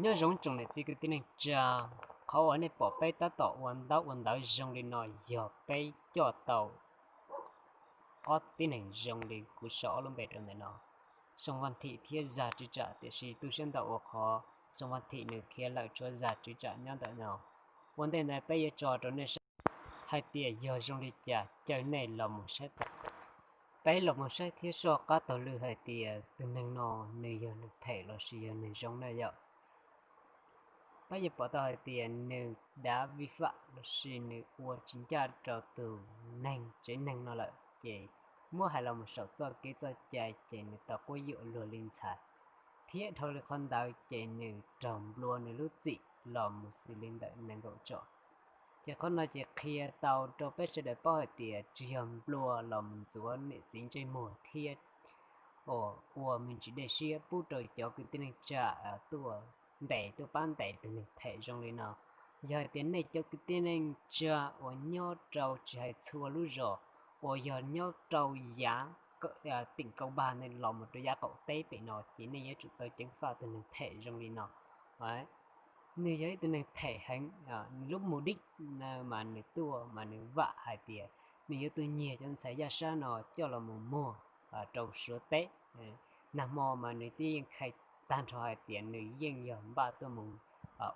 Nyob zoo tsoom niam txiv kwv tij neej tsa, qhov uas nej pom peb tab tom ua ntaub ua ntawv zoo li no yog peb coj tau ob tib neeg zoo li kuv sau ob lub npe rau ntawm no, Xoo Vaj Thim thiab Zag Tswv Tsam. Tiam sis tu siab ntau ua qhov Xoo Vaj Thim nws khiav lawm, tshuav Zag Tswv Tsam nyob ntawm no. Ua ntej ntawd peb yuav tso rau nej saib hais tias yog zoo li cas, caw nej los mus saib tau. Peb los mus saib thiab soj qab taug lw hais tias tus neeg no nws yog neeg phem lossis yog neeg zoo na yom. Peb yuav pom tau hais tias nws dav vi fam lossis nws ua tsis ncaj rau tus neeg tsev neeg no lawm, ces muab hais los mus saum txoj kev txoj cai ces nws tau quab yuam luag li ntxhais, thiab dhau li qhov ntawd ces nws raug nplua nws lub txim los mus xws li ntawm nees nkaum tsom. Ces qhov no ces qhia tau rau peb sawv daws paub hais tias tsis yog nplua los mus ntxuav niam txiv ntsej muag thiab ua me ntsis dej siab pub rau cov kwv tij neej tsa tuaj ntes tuaj pab ntes tus neeg phem zoo li no. Yog hais tias nej cov kwv tij neej tsa uas nyob rau tsis hais txhua lub zos, uas yog nyob rau yav teem Kaus Npas no los mus rau yav qaum teb pem no ces nej yuav tsum tau ceev faj tus neeg phem zoo li no. Nws yog ib tug neeg phem heev, nws lub mus dib mas nws tuaj mas nws vam hais tias nws yuav tuaj nyiag cov ntxhais yaj sab no coj los mus muag rau Suav teb. Nag hmo mas nws twb yeej khai tag nrho hais tias nws yeej yog npaj tuaj mus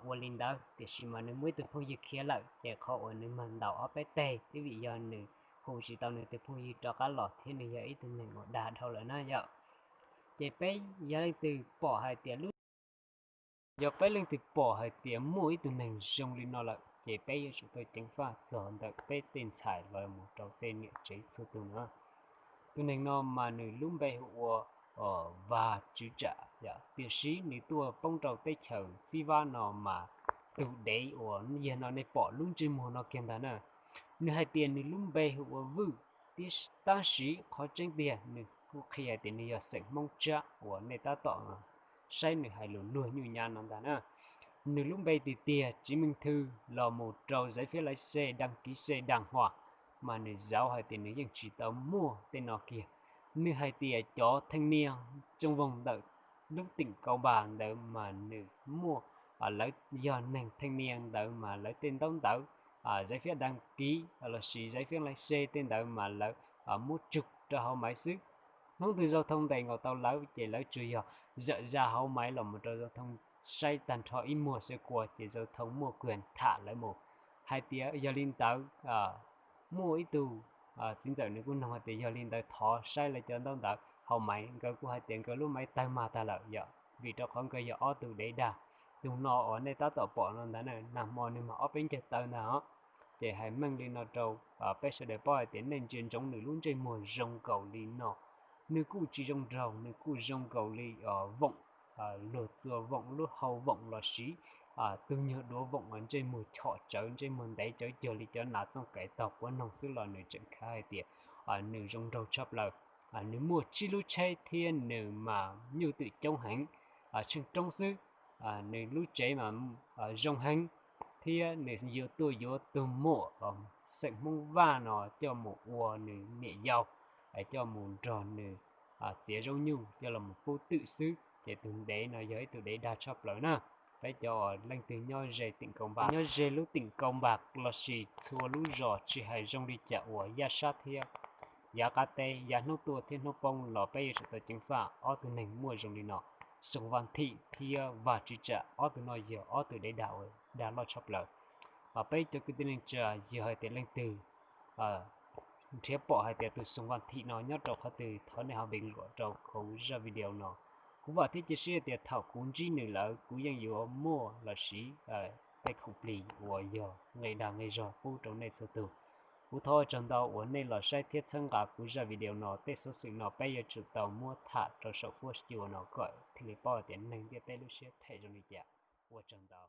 ua li ntawd, tiam sis mas nws muaj ib tug phooj ywg khiav lawm, ces qhov uas nws mag ntaus ob peb teg twb vim yog nws hu tsis tau nws tus phooj ywg rov qab los thiab nws yog ib tug neeg uas dag dhau lawm na yom. Ces peb yog leej twg pom hais tias lub yog peb leej twg pom hais tias muaj ib tug neeg zoo li no lawm ces peb yuav tsum tau ceev faj txog ntawm peb tej ntxhais los mus rau tej niam tsev txhua tus na. Tus neeg no mas nws lub npe hu ua Vaj Tswv Tsam, tiam sis nws tuaj poob rau teb chaws Fib Vab no mas tus dev uas yog no nej pom lub ntsej muag no kiag ntag na. Nws hais tias nws lub npe hu ua Vwj, tab sis qhov tseeb tiag nws kuj qhia hais tias nws yog xeem Hmoob Tsab uas nej tab tom saib nws hais lus luag nyuj nyav no ntag na. Nws lub npe tiag tiag, tsiv meej thw, los mus rau giấy phép lái xe, đăng ký xe đàng hoàng, mas nws zauv hais tias nws yeej tsis tau muaj tej no kiag. Nws hais tias cov theej nias tsooj voog ntawm lub teem Kaus Npas ntawd mas nws muaj, lawv yog neeg theej nias ntawd mas lawv tej ntaub ntawv, giấy phép đăng ký lossis giấy phép lái xe tej ntawd mas lawv muab tsug rau hauv maiv xwb. Hnub twg giao thông ntes nkaus tau lawv ces lawv tsuas yog zawm za hauv maiv los mus rau giao thông saib tag nrho ib muag xwb kua ces giao thông muaj quyền thả lawv mus. Hais tias yog li ntawd, muaj ib tug txiv ntxawm nws kuj noog hais tias yog li ntawd thov saib lawv cov ntaub ntawv hauv maiv, nkawd kuj hais tias nkawd lub maiv tawg mag tag lawm yom, vim rau qhov nkawd yog ob tug dev dag. Tus no uas nej tab tom pom no ntag na, nag hmo nws mag ob peb ncawg taw ntag os. Ces hais meej li no rau peb sawv daws paub hais tias nej ntsia ntsoov nws lub ntsej muag zoo nkaus li no. Nws kuj tsis zoo nraug, nws kuj zoo nkaus li voom, luag txua voom lub hau voom lossis tus nyuag duav voom uas ntsej muag chom tsawv, ntsej muag ntev cov cuag li cov nas txooj kais taug puav noog xwb los nws tseem khav hais tias nws zoo nraug tshaj plaws. Nws muaj tsib lub tsheb thiab nws mas nyuj twm coob heev, tsheej roob xwb. Nws lub tsev mas zoo heev, thiab nws yuav tuaj yuav tus muam xeem Hmoob Vaj no coj mus ua nws niam yau, coj mus nrog nws txiav zaub nyuj coj los pub twm xwb. Ces tus dev no yog ib tug dev dag tshaj plaws na. Peb cov uas leej twg nyob ze teem Kaus Npas, nyob ze lub teem Kaus Npas lossis txhua lub zos tsis hais zoo li cas uas yaj sab thiab yav qab teb, yav hnub tuaj thiab hnub poob los peb yuav tsum tau ceev faj ob tug neeg muaj zoo li no. Xoo Vaj Thim thiab Vaj Tswv Tsam, ob tug no yog ob tug dev dag uas dag loj tshaj plaws. Peb cov kwv tij neej tsa, yog hais tias leej twg nrhiav pom hais tias tus Xoo Vaj Thim no nyob rau qhov twg thov nej ho bình luận rau hauv zaj video no. Kuv vam thiab cia siab tias thaum kuv ntsib nws lawm kuv yeej yuav muaj lossis tej khoom plig uas yog nqi dag nqi zog pub rau nej txhua tus. Kuv thov ua tsaug ntau uas nej los saib thiab txhawb nqa kuv zaj video no. Tej xov xwm no peb yuav tsum tau muab tham rau saum fuab cua no kom thiaj li paub hais tias neeg ntiaj teb lub siab phem zoo li cas. Ua tsaug ntau.